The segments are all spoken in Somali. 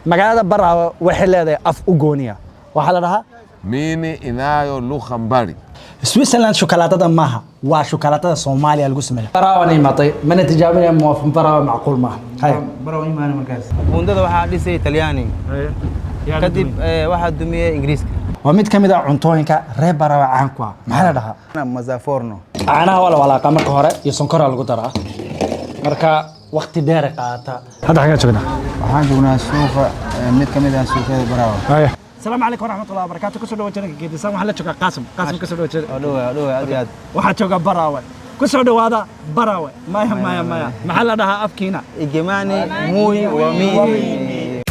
Magaalada Baraawe waxay leedahay af u gooniya, waxaa la dhahaa Mini inayo lugha mbali. Switzerland. Shukalaatada maaha, waa shukalaatada Soomaaliya lagu sameeyo. Baraawana imaatay mana tijaabinaya muwaafin Baraawe, macquul maaha. Haya. Baraw imaana markaas. Buundada waxaa dhisay Talyaani, kadib waxaa dumiyey Ingiriiska. Waa mid ka mid ah cuntooyinka reer Baraawe caan ku ah. Maxaa la dhahaa? Mazaforno. Caanaha waa la walaaqa marka hore iyo sonkoraa lagu daraa, marka waqti dheer qaata. Hadda xagaa joognaa? Waxaan joognaa suuqa, mid ka mid ah suuqyada Baraawe. Haya. Asalaamu calaykum waraxmatullahi wabarakaatu. Kusoo dhawo channelka Geedisan. Waxaan la joogaa Qaasim. Qaasim, kusoo dhawo channelka. Oo dhowa, dhowa, aad iyo aad. Waxaa jooga Baraawe. Kusoo dhawaada Baraawe. Maya, maya, maya, maxaa la dhahaa afkiina? Igemani muy wami.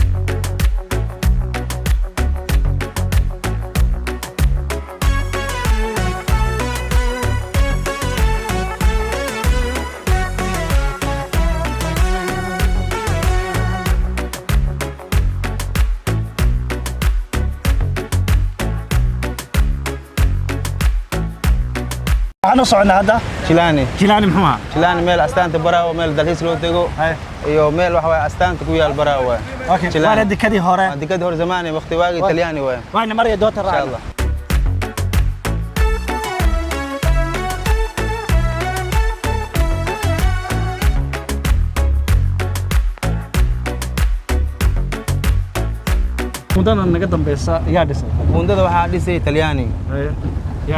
Waxaan u soconaa hadda Jilaani. Jilaani muxuu ahaa? Jilaani meel astaanta Baraawe, meel dalxiis loo tego iyo meel waxa waaye astaanta ku yaal Baraawe waay. Okay, waana dekadii hore. Waa dekadii hore zamaani, waqti waagii Talyaani waay. Waana maraya doonta. Insha Raacna. Allah. Mudana naga dambeysa yaa dhisay? Buundada waxaa dhisay Talyaani,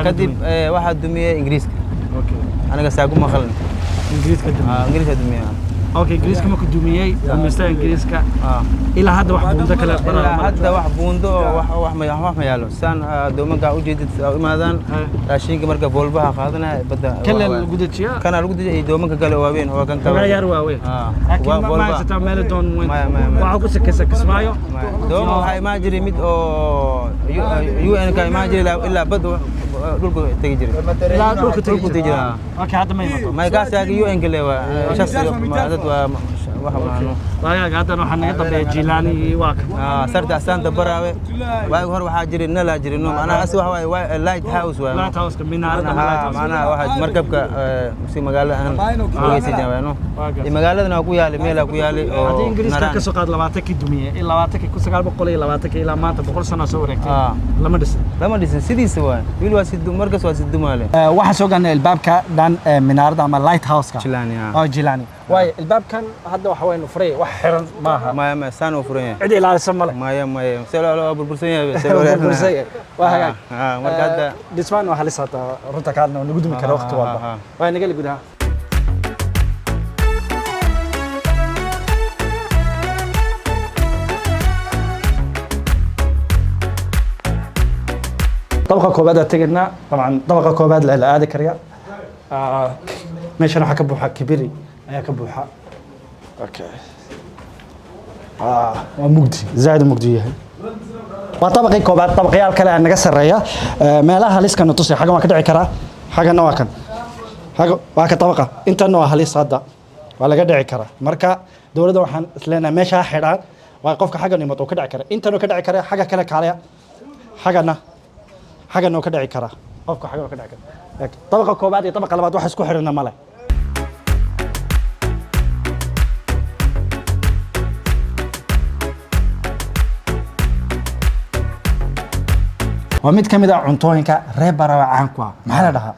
kadib waxaa dumiyey Ingiriiska. Aniga saa ku maqalin. Ingiriiska dumiyey? Ah, Ingiriiska dumiyey. Okay, Ingiriiska markuu dumiyey, dumista Ingiriiska, ilaa hadda wax buundo kale ilaa Baraawe? Hadda wax buundo oo wax ma yaalo. Saan doomanka u jeedid u imaadaan raashinka marka boolbaha qaadanaya badda. Kale lagu dejiyaa. Kana lagu dejiya iyo doomanka kale oo waaweyn oo kan kale. Xogaa yaar waaweyn. Laakiin ma boolbaha. haysataa meel doon weyn? Maya, maya, maya. Waxaa ku sakaysa Kismaayo. Dooma waxaa imaan jiray mid oo UN ka imaan jiray ilaa badda dhulka tegi jiray. Ilaa dhulka tegi Dhulka tegi jiray. jiray. Okay, hadda ma imato. May kaas UN ka le waa shakhsiga dad waa wax maano. Waagaaga haddana waxaa naga dambeeya Jiilaani iyo waa ka Sarta astaanta Baraawe. Waagi hore waxaa jiray nalaa jiray, no macnaha asi waxa waaye waa light house waaye. Light house-ka, minaaradda light house. Macnaha waxa markabka si magaalada ahaan ogeysi jawaano. Waagaas. Iyo magaaladana waa ku yaali, meelaa ku yaali oo Haddii Ingiriiska Naraan. ka soo qaad 20-kii dumiyey, in 20-kii 1920-kii ilaa maanta 100 sano soo wareegtay, lama dhisin. Lama dhisin, sidiisa waay wiil, waa si markas waa si dumaale. Waxaan soo gaarnay albaabka dhan minaaradda ama light house-ka. Jilaani, ah. Oo Jilaani waayo. Albaabkan hadda waxa waynu furay, wax xiran maaha. Maya, maya, saan uu furan yahay. Cid ilaalisa male. Maya, maya, see loo burbursan yahay, see loo Burbursan yahay. Waa hagaag. Marka hadda dhismaan waa halis hataa, runta ka hadlna, nagu dumi kara waqti walba. Waa nagala gudaha. Dabaqa koobaad aa tegaynaa. Dabcan dabaqa koobaad la aadi karaya. Meeshan waxaa ka buuxa kibiri ayaa ka buuxa. Okay. Waa mugdi, zaaid u mugdi yahay. Waa dabaqii koobaad, dabaqyaal kale aa naga sarreeya. Meelaha haliskana tusay. Xaggan waa ka dhici karaa, xaggana waa kan, xagga waa ka dabaqa intanna waa halis, hadda waa laga dhici karaa. Marka dowladda waxaan isleenahay meesha ha xidhaan, waa qofka xaggan imaado uu ka dhici kara, intan uu ka dhici kara, xagga kale kaalaya, xaggana xaggan uu ka dhici karaa, qofka xaggan uu ka dhici karaa. Laakiin dabaqa koobaad iyo dabaqa labaad wax isku xidhana male. Waa mid ka mid ah cuntooyinka reer Baraawe caan ku ah. Maxaa la dhahaa?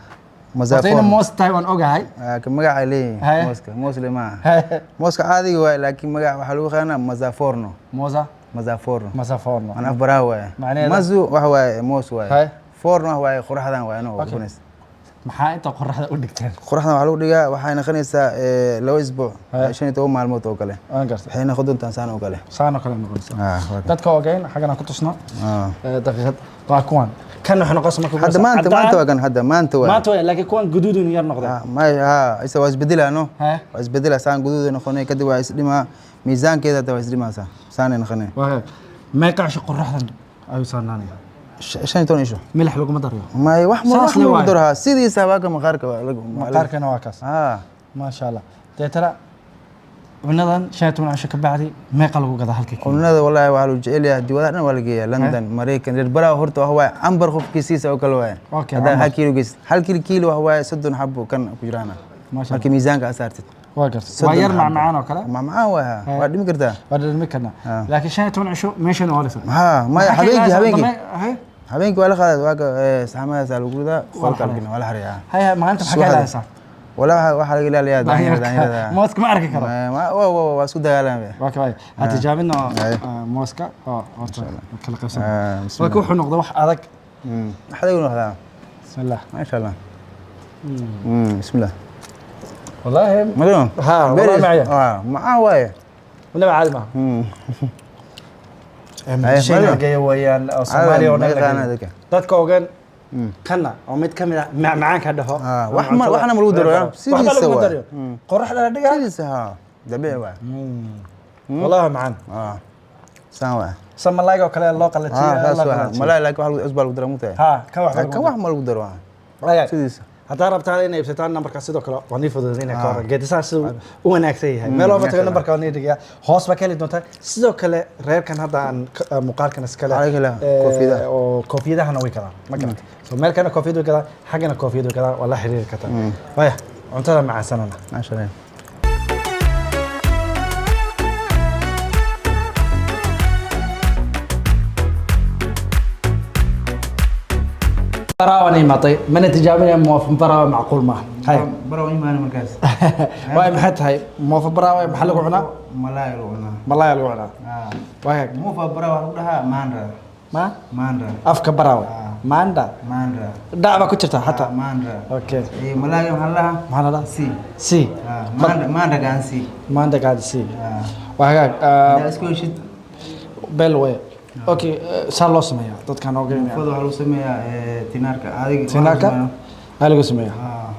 Horta ina Mazaforno. Moos tahay waan ogahay. Ka magaca leeyihin. Haye. Mooska moos le maaha, mooska caadiga waay, laakiin magaca waxaa lagu yaqaanaa mazaforno. Moosa. Mazaforno. Masaforno. Macnaha af Baraawe waaye. Macnaheeda? Mazu waxa waaye moos Haye. waaye, forno waxa waaye qoraxdan waaye no ogunaysa. Maxaa inta qoraxda u dhigteen? Qoraxdan waxaa lagu dhigaa, waxay noqonaysaa 2 isbuuc, Haye. 15 maalmood oo kale. Waan gartay. Waxay noqon doontaa saan oo kale. Saan oo kale noqonaysa. Waa kan. Dadka ogeyn xaggan aan ku tusno. Daqiiqad, waa kuwan kan waxay noqonaysa marka Hadda maanta, maanta waa kan, hadda maanta waa. Maanta waa, laakiin kuwan guduudun yar noqday. May ha, isa waa isbedelaa no. Haye. Waa isbedelaa, saan guduuda noqonay, kadib waa isdhimaa miisaankeeda, hadda waa isdhimaysaa, saanay noqonay. Waa meeqa cisho qoraxdan ayuu saarnaanaya? 15 isho. Milix laguma darayo? May, wax ma Saas wax le ma waaye. lagu daro, sidiisa waa ka maqaarka waa Maqaarkana waa kaas. Maasha Allah. Deetana cunadan 15 cisho ka bacdi meeqa lagu gadaa halkii kiilo? Cunada wallahi waxaa lagu jecel yahay diwadaha dhan waa la geeyaa, London, Maraykan. Reer Baraawe horta waxa waaye cambar qofkiisiisa oo kale waaye. Okay, haddaa cambar. hal kiilo geysid, hal kiilo kiilo waxa waaye 30 xabo kan ku jiraana. Maasha. Marka miisaanka aad saartid. Waa gartay, waa yar macmacaan oo kale. Macmacaan waay, ha, waa dhimi kartaa. Waa dhadhami karnaa, laakiin 15 cisho meeshan waa lisa. Ha, maya, habeenkii, habeenkii waa la qaadaa, waa saxamadaas lagu ridaa, qolka la gelina, waa la xariyaa. Haya, maanta maxaa ka ilaalisa? Walaa waxaa laga ilaaliyaa daanyarada. Mooska ma arki karo. Waa isku dagaalamaya. Waa kabay, ha tijaabino. Haye. Mooska oo horta kala qaybsan. Bismillah. Waa wuxuu noqday wax adag. Maxaa lagu noqdaa? Bismillah. Maasha Allah. Bismillah. Wallaahi. Madam. Ha, wallahi macaya. Macaan waaye. Wallaahi caadi maaha. Muqdisho in la geeyo weeyaan oo Soomaaliya oo dhan la yaqaanaa geeyo. Dadka. Dadka ogaan kana oo mid ka mid ah macmacaanka dhaho. Wax waxna ma lagu daro, ya? Waxba Sidiisa laguma waay. daro, qoraxda la dhigaa. Sidiisa, ha, dabiici waaye. Wallahi macaan. Saan waaye. Samalayga oo kale loo qalajiyo. Saas la waaye. qalajiyo. Malay, laakiin wax cusbaa lagu dara mugtahay. Ha, kan wax kan wax ma lagu daro, ha. Waaya. Sidiisa. Haddaa rabtaan inay iibsataan nambarka, sidoo kale waan ii fududaynaya ka hor geedisaha siduu u wanaagsan yahay. Meel walba tago, nambarka waan ii dhigayaa, hoos baa ka heli doontaa. Sidoo kale reerkan hadda aan muuqaalkan iskale Waxaa laga helaa koofiyadaha. Oo koofiyadahana way gadaan, ma garata? So meel kana koofiyad way gadaan, xaggana koofiyad way gadaan, waa la xiriiri kartaa. Waaya, cuntada macaansanana. Maasha Allah. Baraawan imaatay, mana tijaabinaya muwaafin baraawa, macquul maaha. Hay. Baraw imaan markaas. Waay, maxay tahay muwaafin baraawa? Maxaa lagu cunaa? Malay lagu cunaa. Malaaya lagu cunaa. Waaya. Mufa baraw waxaa lagu dhahaa maandra. Ma Maandra. Afka baraawe maanda. Maandra. Dhac baa ku jirta xataa. Maandra. Okay. Malaaga maxaa la dhahaa? Maxaa la dhahaa? Si. Si. Maandra, maandra gaan si. Maanta gaadi si. Waa hagaag. Hadaa isku heshid. Bel way. Okay, saa loo sameeyaa dadkaan oo geynaya? Mufada waxaa lagu sameeyaa tinaarka adiga. Tinaarka aa lagu sameeyaa.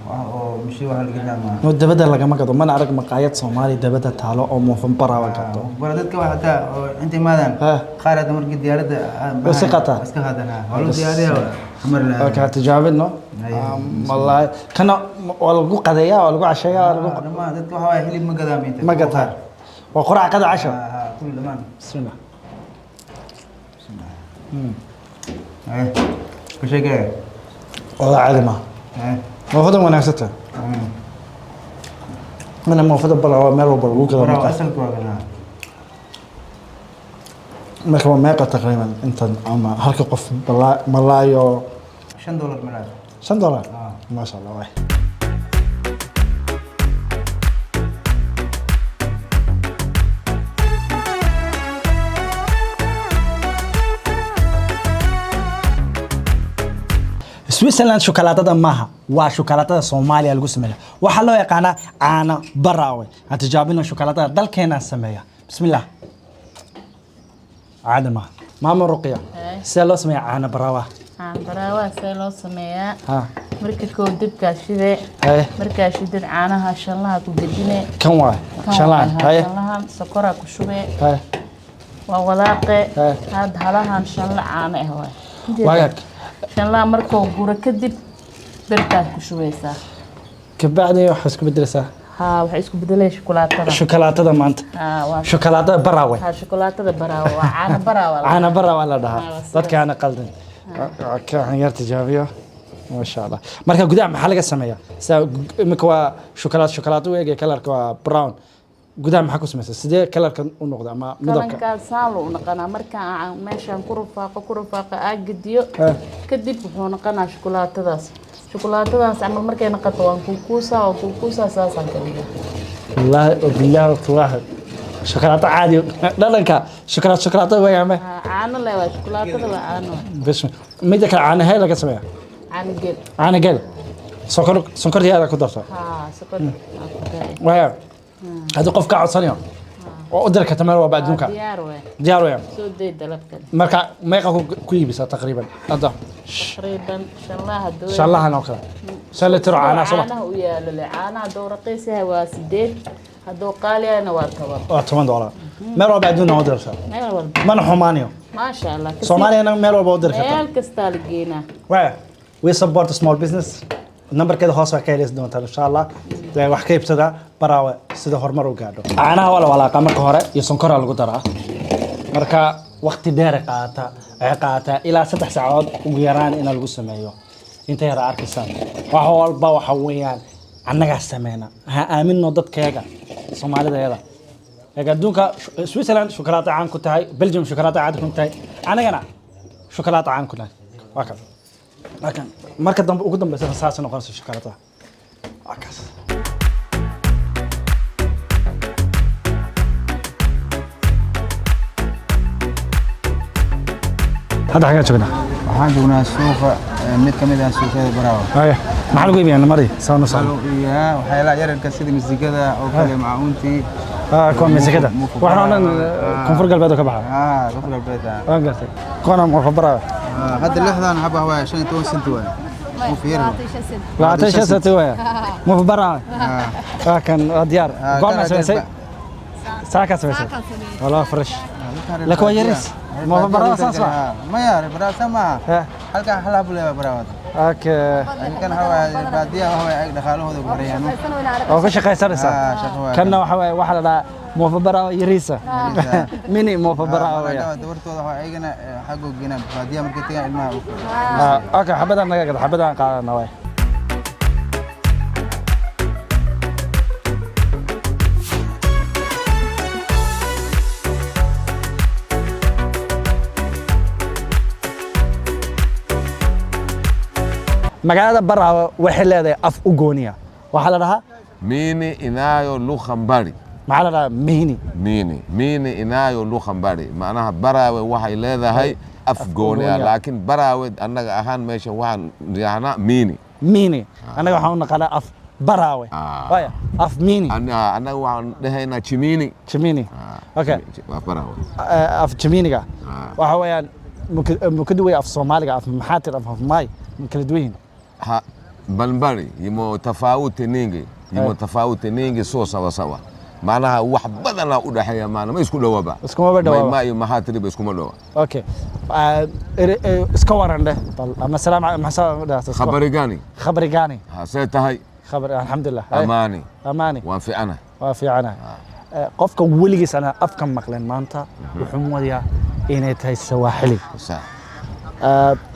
Oo mishi waxaa laga helaa. No, dabadda lagama gado, mana arag maqaayad Soomaali dabadda taalo oo muufin baraawa gado. Bara dadka waxa hataa oo inta imaadaan qaar hadda markii diyaaradda Way iska qaataan. Iska qaataan, waa lagu diyaariyaa amar la. Okay, tijaabino. Haye. Wallahi kana waa lagu qadeeyaa, waa lagu casheeyaa, waa lagu Dhammaan dadka waxa waaye hilib ma gadaan inta. Ma gataan, waa quraac, qada, casho. Kulli dhammaan. Bismillah. Haye, ku sheegay. Wallah caadi maaha. Muufadan wanaagsanta mana muufada baraawa meel walba lagu gado Bara marka. Asalka waa kana. Marka waa meeqa taqriiban intan ama halka qof malaayo? $5 malaad. $5, maasha Allah. Waay. Switzerland shukalaatada maaha, waa shukalaatada Soomaaliya lagu sameeya. Waxaa loo yaqaanaa caano baraawe. Aan tijaabino shukalaatada dalkeenaa sameeya. Bismillah. Caadi maaha. Maama Ruqiya, sidee loo sameeya caano baraawa? Caan baraawaha see loo sameeyaa? Ha. Marka koo dibkaa shide. Haye. Markaa shidid, caanaha shanlaha ku gedine. Kan waay? Kan shanlahan waay, haye. Shanlahan sokoraa ku shube. Haye. Waa walaaqe. Haye. Had halahan shanla caano ah waay. Waagaag. Shanlaha markuu guro kadib, birtaad ku shubaysaa. Kabacdi waxaa isku bedelaysaa? Haa, waxay isku bedelaya shukulaatada. Shukalaatada maanta. Haa, waa. Shukalaatada baraawe. Haa, shukulaatada baraawe waa caano baraawe. Caano baraawe la dhahaa. Haa, waa sidaas. Dadkaana qaldan kan yar tijaabiyo. Maasha Allah. Marka gudaha maxaa laga sameeyaa? Saa imika waa shukalaat, shukalaat u eegay, kalarka waa brown. Gudaha maxaa ku samaysa? Sidee kalarkan u noqda ama midabka? Kalankaas saan loo naqanaa marka aan meeshaan ku rufaaqo, ku rufaaqo, aa gediyo. Kadib wuxuu noqonaa shukulaatadaas. Shukulaatadaas camal markay noqoto, waan kuukuusaa, waan kuukuusaa, saasaan ka dhigaa. Wallaahi oo bilaahi wallaahi, shukalaato caadi, dhadhanka shukalaat shukalaato weeyaame. Haa, caano le waa shukulaatada, waa caano. Bes, mida kale caanahee laga sameeyaa? Caano gel. Caano gel, sonkor, sonkortii ku darta. Haa, sokor aan ku daray. Waaya, haddii qof kaa codsanayo oo u diri karta meel walba adduunka? Diyaar waay. Diyaar weeyaan. Soo day dalabkan. Marka meeqa ku iibisaa taqriiban hadda? Taqriiban shanlaha doo Shanlahan oo kale, 5 litro caanaha soo ma? Caanaha u yaalo le, caanaha hadduu raqiis yahay waa 8, hadduu qaali yahayna waa 10. Waa $10. Meel walba adduunna u dirtaa? Meel walba. Mana xumaanayo? Maasha Allah. Soomaaliyana meel walba u diri kartaa? Meel kastaa la geenaa. Waaya, we support small business. Nambarkeeda hoos waa ka heleysi doontaan insha Allah. Dee wax ka iibsada baraawe sida horumar u gaadho. Caanaha waa la walaaqa marka hore iyo sonkoraa lagu daraa. Marka waqti dheer ay qaata, waxay qaadataa ilaa 3 saacadood ugu yaraan in lagu sameeyo. Inta yara arkaysaan wax walba waxa weeyaan. Annagaa sameyna. Ha aaminno dadkeega Soomaalidayada. Eega adduunka Switzerland shukulaato caan ku tahay, Belgium shukulaato caan ku tahay, annagana shukulaato caan ku tahay. Waa kan, waa kan. Marka dambe ugu dambeysana saas noqonaysa shukulaatada. Waa kaas. Hadda xagaa joognaa? Waxaan joognaa suuqa, mid ka mid ah suuqyada Baraawe. Haya, maxaa lagu iibiyaa? Mari soo Waxaa lagu iibiyaa waxyaalaha yararka sida misigada oo kale, macauntii. Ah, kuwa misigada. Waxaan oo dhan Koonfur Galbeed oo ka baxa. Ah, Koonfur Galbeed ah. Waan gartay. Kuwana muufo Baraawe. Ah, hadda 60 xaba waa 15 senti waay. Muufo yar. 25 senti waaya muufo Baraawe. Waa kan, waa diyaar. Goorma samaysay? Saakaa samaysay? Walaa fresh lak, waa yaris muufo Baraawe saas waa. Maya, Baraawe saa maaha. Halkan hal hab leeyahay Baraawe. Okay. Kan waxa waaye baadiyaha, waxa waaye ay dhaqaalahooda ku xiran. Oo ka shaqaysanaysaa. Ah, shaqo waaye. Kanna waxa waaye, waxaa la dhahaa muufo Baraawe yariisa, mini muufo Baraawe weya. Dabartooda waxa ayagana xaggoo geenaan baadiyaha markay tagaan ilmaha u. Ah, okay, xabadaan naga gada, xabadaan qaadana waay. Magaalada Baraawe waxay leedahay af u gooniya. Waxaa la dhahaa Mini inayo lugha mbali. Maxaa la dhahaa mihini? Mini, mini inayo lugha mbali, macnaha Baraawe waxay leedahay af gooni ah. Gooni ah. Laakiin Baraawe annaga ahaan meesha waxaan yidhaahnaa mini. Mini annaga waxaan u naqaanaa af Baraawe. Ah. Waaya af mini. Annaga waxaan dhahaynaa chimini. Jimini. Okay. Waa Baraawe. Af jiminiga Ah. waxa weeyaan muka duwaya af Soomaaliga, af maxaa tir, af maay, ma kala duwan yihiin? Ha, mbalimbali yimo tofauti ningi, yimo tofauti ningi, sio sawa sawa. Macnaha wax badanaa u dhexeeya, maana ma isku dhowaba. Iskumaba dhawaaba. Ma iyo maxaa tiriba iskuma dhowa. Okay. Ah, iska waran dheh bal, ama salaam maxaa dhahaa? Khabari gani? Khabari gani? Ha, see tahay? Khabar, alxamdulilah. Amaani. Amaani. Waan fiicanahay. Waa fiicanahay. Qofka weligiis anaa afka maqleen maanta wuxuu moodayaa inay tahay Sawaaxili. Sax.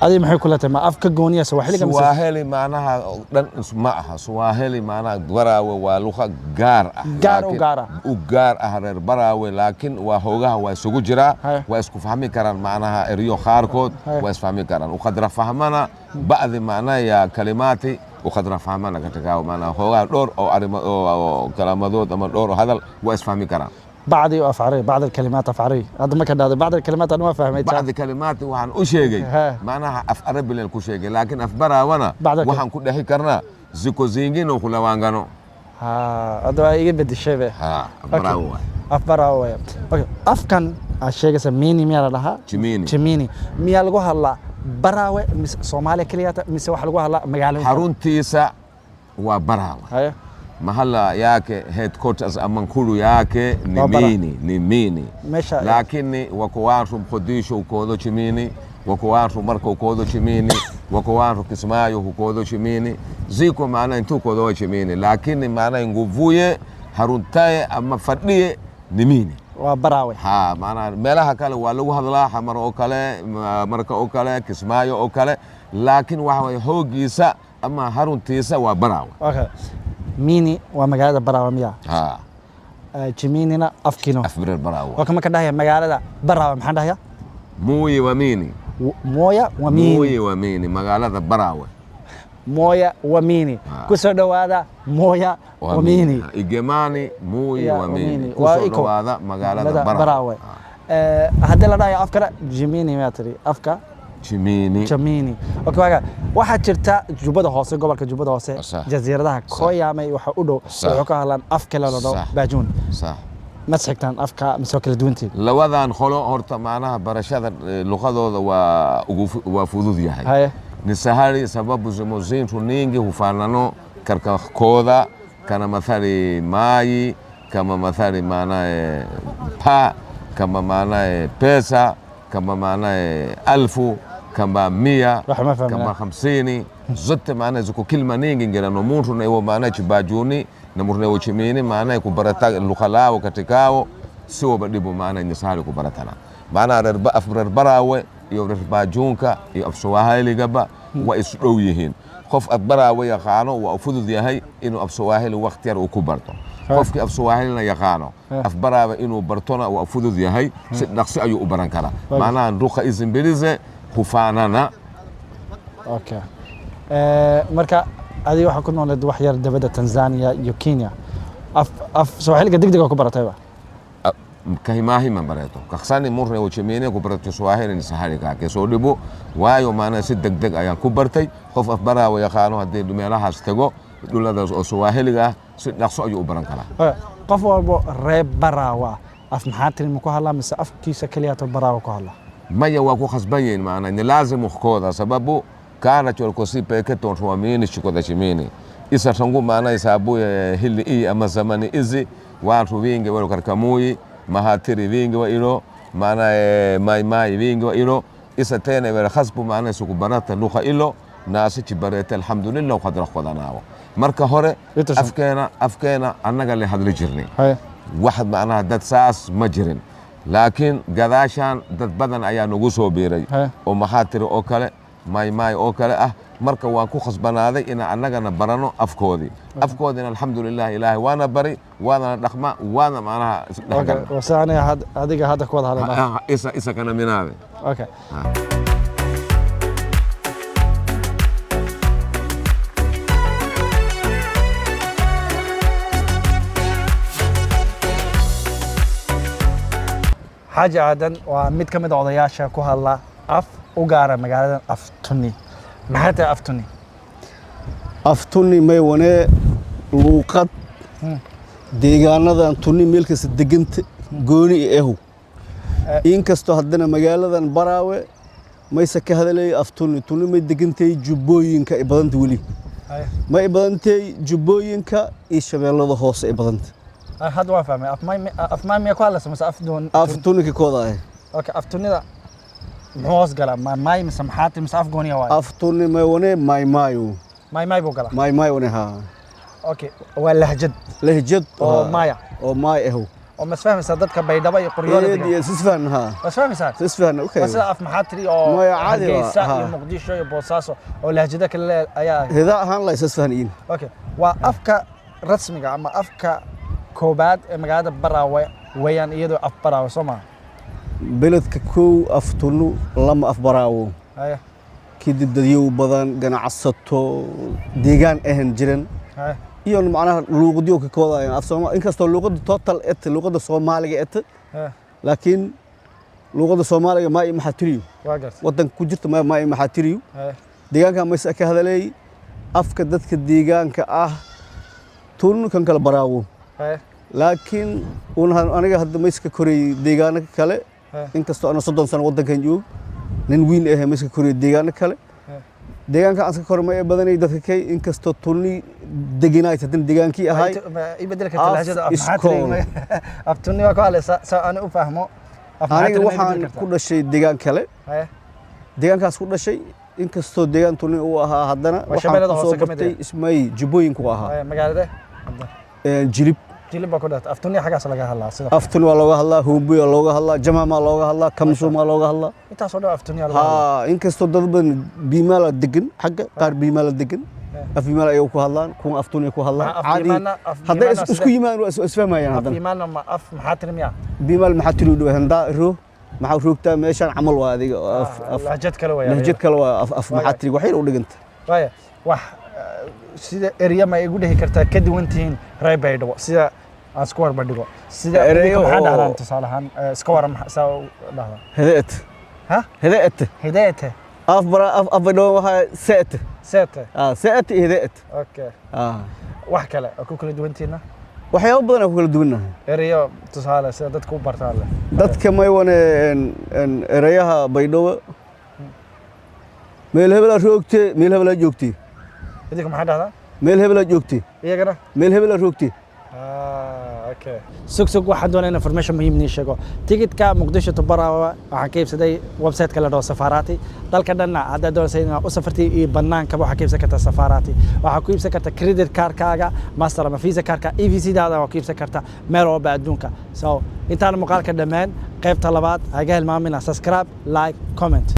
Adiga maxay kula tahay? Ma afka gooniya Sawaaxiliga mise? Swahili macnaha dhan ma aha. Swahili macnaha Baraawe waa luqa gaar ah. Gaar u gaar ah. U gaar ah reer Baraawe, laakiin waa hoogaha waa isugu jiraa. Haya. Waa isku fahmi karaan macnaha eryo qaarkood. Haya. Waa isfahmi karaan, ukadra fahmana bacdi macnaha ya kalimaati ukadra fahmana katika macnaha hoogaha dhowr oo arrimo oo kalaamadood ama dhowr oo hadal waa isfahmi karaan. Bacdi af carabi, bacd alkalimaat af carabi. Hadda marka dhahdo bacd alkalimaat, anu waa fahmay taa. Bacdi kalimaati waxaan u sheegay macnaha af Arabilan ku sheegay, laakiin af Baraawana waxaan ku dhehi karnaa ziko zingine kulawangano. Ha, hadda waa iga bedeshay be. Ha, af Baraawe waay. Af Baraawe waay. Okay, afkan aad sheegaysa mini miyaa la dhahaa? Jimini. Jimini miyaa lagu hadlaa Baraawe mise Soomaaliya keliyata, mise waxaa lagu hadlaa magaalooyinka? Xaruntiisa waa Baraawe. Haya. Mahala yake, headquarters ama nkulu yake ni Waa Bara. Mini, ni Mini. Lakini wako watu Mkodisho ukodo chimini, wako watu Marka ukodo chimini, wako watu Kismayo ukodo chimini, ziko maana intu ukodo chimini, lakini maana nguvuye haruntaye ama fadhiye ni Mini. Waa Baraawe. Ha, maanaa meelaha kale waa lagu hadlaa, Xamar oo kale, Marka oo kale, Kismaayo oo kale, laakiin waxa waye hoogiisa ama haruntiisa waa Baraawe. Okay, Mini waa magaalada Baraawe miyaa? Ha. Jiminina afkiino. Afbireer Baraawe. Waa ka marka dhahaya magaalada Baraawe, maxaan dhahaya? Muuye wa Mini. Mooya waa Mini. Muuye wa Mini, magaalada Baraawe. Mooya waa Mini. Ku soo dhowaada Mooya waa Mini. Igemani Muuye Ya, wa Mini. Mini. Ku Waa soo iko. dhowaada magaalada Magaalada Baraawe. Baraawe. Haddii la dhahayo afkana Jimini miyaa tiri afka? Jimini. Jamini. Okay, waaga waxaa jirta Jubbada Hoose, gobolka Jubbada Hoose, jasiiradaha Koyaamay waxa u dhow wuxuu ka hadlaan af kale la dhaho Baajuun. Ma xigtaan afka mise waa kala duwantiin? Labadan qolo horta macnaha barashada luqadooda waa waa fudud yahay. Ni sahali, sababu zimozintu ningi hufanano katika koda kana mathali mai, kama mathali maanaye pa, kama maanaye pesa, kama maanaye alfu, kama mia, Wax ma fahmina. kama 50, zote maana ziko kilima ningi ngirano muntu na iwo maana chibajuni na muntu na iwo chimini, maana kubarata lugha lao katikao sio badibu, maana ni sahali kubaratana maana reer af reer Baraawe iyo reer Bajuunka iyo af Soomaaliga waa is dhow yihiin. Qof Afbaraawe yaqaano waa u fudud yahay inuu af Swaahili waqti yar uu ku barto. Qofkii af Swaahilina yaqaano, Afbaraawe inuu bartona waa u fudud yahay, si dhaqsi ayuu u baran karaa. Macnaha lugha hizi mbili hufanana. Okay. Marka adiga waxaa ku nooleed wax yar dabadda Tanzania iyo Kenya, af Swaahiliga degdeg waa ku baratayba? Kahimahima bareto kaksani murne ochimine ku barto Swahili ni sahali kake soo dhibo, waayo maanaa si degdeg ayaan ku bartay. Qof Afbaraawe yaqaano haddii meelahaas tago, dhuladaas oo Swaahiliga ah, si dhaqso ayuu u baran karaa. Okay. Qof walbo reer Baraawa af maxaa tiri ma ku hadlaa mise afkiisa keliyato Baraawa ku hadlaa? Maya, waa ku khasban yihiin, maanaa ni lazimu koda sababu kana cholkosi peke tontuamini chikoda chimini isa tangu maana isabu hili iyi ama zamani izi watu wingi walo katika muyi mahatiri wingi wa ilo maana mai mai wingi wa ilo isa tena wala khasbu maana sukubarata lugha ilo naasi chibarete, alhamdulillah, khadra khodanaawo. Marka hore Inta afkeena annaga le hadli jirnay. Haye. Wax macnaha dad saas ma jirin, laakiin gadaashaan dad badan ayaa nagu soo biiray oo maxaa tiri oo kale maymay oo kale ah. Marka waan ku khasbanaaday inaan annagana barano afkoodii. Afkoodiina alxamdulilah, Ilaahay waana bari, waana dhaqma, waana macnaha isdhexgal. Okay, wase aniga adiga hadda ku wada hadlayna. Ah, isa kana minaabe. Okay. Xaaji Aadan waa mid ka mid a odayaasha ku hadla af u gaara magaaladan, Aftuni. Maxay tahay Aftuni? Aftuni may wane luuqad deegaanadan Tuni meel kasta deganta gooni i ehu. Inkastoo haddana magaaladan Baraawe mayse ka hadalay Aftuni. Tuni may degantay Jubbooyinka ay badanta weli, may badantay Jubbooyinka iyo Shabeellada Hoose ay badanta. Hadda waan fahmay. Afmaay miyaa ku hadlaysa mise afdoon? Aftuni ka kooda ah. Okay, Aftunida muxuu hoos galaa? Ma maay mise maxaati mise afgooniya waaye? Aftuni may wane maymaayo. Maay maay buu galaa. Maymay wane, haa. Okay, waa lahjad. Lahjad. Oo haa. Maaya. Oo maay ahu. Oo ma isfahmaysaa dadka Baydhabo iyo Qoryoole Eed degan? Iyo sisfahn, haa. Ma isfahmaysaa? Sisfahn, okay. Waa sida af maxaa tiri oo Maya, caadi waa, Hargeysa haa. iyo Muqdisho iyo Boosaaso oo lahjado kale ayaa. Hidaa ahaan la isisfahniin. Okay, waa afka rasmiga ama afka koobaad ee magaalada Baraawe weeyaan, iyadoo af Baraawe soo maha? Beledka kow Aftunu, lama af Baraawo. Haya. Kadib dadyow badan ganacsato deegaan ahan jiran iyo macnaha luuqadyo ka koodayaan af Sooma, inkastoo luuqadda total et luuqadda Soomaaliga et laakiin luuqadda Soomaaliga maa iyo maxaa tiriyo Waa gartay. wadanka ku jirta maa iyo maxaa tiriyo. Deegaanka mayse ka hadalay afka dadka deegaanka ah tun kan kala Baraawo. Laakiin un aniga hadda mayska korayay deegaano kale. Inkastoo ana 30 sano wadankan joog, nin wiin ah mayska korayay deegaano kale. Deegaanka aan iska koray ma ee badanay dadka kay, inkastoo tunni deganaay haddana deegaankii ahay. Ma ii bedeli kartaa Af lahjada af maxaa tiri? iskool. Aftunni waa ku hadlaysaa saa ani u fahmo. Af maxaa Aniga tiri ma ii bedeli waxaan kartaa? ku dhashay deegaan kale. Deegaankaas ku dhashay, inkastoo deegaan tunni uu ahaa, haddana Waa waxaan Shabeellada ku Hoose soo ka mid bartay ah. ismay Jubbooyinku ahaa. Haya, magaalada? Jilib. Jilib baa ku dhalatay. Aftunni xaggaas laga hadlaa sida? Aftun waa looga hadlaa, Huubi waa looga hadlaa, Jamaamaa looga hadlaa, Kamsuumaa looga hadlaa. Intaasoo dhan aftunni laga hadlaa. Haa, inkastoo dad badan Biimaala degan, xagga qaar Biimaala degan, af Biimaala ayagu ku hadlaan, kuwa Aftun ay ku hadlaan. Ma af Caadi af hadday Biimaana isku yimaadaan waa isfahmayaan af haddana. Biimaana ma af maxaa tiri miyaa? Biimaal maxaa tiri u dhow handaa ro maxaa roogtaa meeshaan camal waa adiga af af Lahjad kale weeyaan. Lahjad kale waa af af maxaa tiri waxay u dhiganta. Waaya, wax sida erya ma igu dhihi kartaa ka duwan tihiin reer Baydhabo, sida aan isku warba dhigo sida Ereyo idinka maxaa dhahdaan? Tusaale ahaan iska waran, saa u dhahdaan? Hedeet. Ha? Hedeet. Hideete. Af bara af af Baydhabo waxaa seet. Seete. Ah, seet iyo hedeet. Okay. Ah. Wax kale oo ku kala duwan tihiinna? Waxyaabo badan aan ku kala duwannahay. Ereyo tusaale sida dadka u bartaan leh. Dadka may wane erayaha Baydhabo meel hebelaa roogtee, meel hebelaa joogtee. Idinka maxaa dhahdaa? Meel hebelaa joogtee. Iyagana? Meel hebelaa roogtee. Okay. Sug sug, waxaan doonaa in information muhiim nii sheego. Tigidhka Muqdisho to Barawa waxaan ka iibsaday website-ka la dhaho Safarati. Dalka dhanna haddaad doonaysa inaad u safartay iyo bannaankaba, waxaad ka iibsan kartaa Safarati. Waxaad ku iibsan kartaa credit card-kaaga, Master ama Visa card-ka, EVC daada waa ku iibsan kartaa meel walba adduunka. So intaan muuqaalka dhammaan qaybta labaad haga hilmaamina subscribe, like, comment.